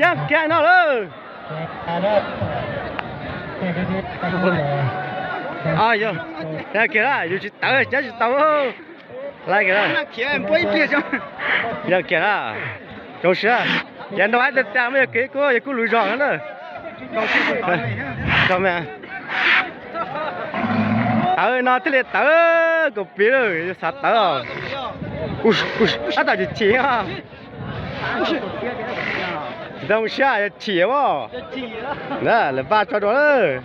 Yeej kiag no lawm. Yeej kiag na, yus tsis tawv, nyab tsis tau. Yeej kiag na, zoo siab. Yav no ib tag tas muaj yog kev kuj yog kuj lug zog na. Tawv no thiaj li tawv, kaum pib lawm yus xav tawv os. Tab tom chim chim. Tsis tau mus siab yog chim as. Lawv npaj tso dua lawm.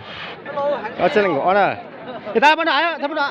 Ob txhiab nees nkaum ob na. Thab pab no, thab pab no.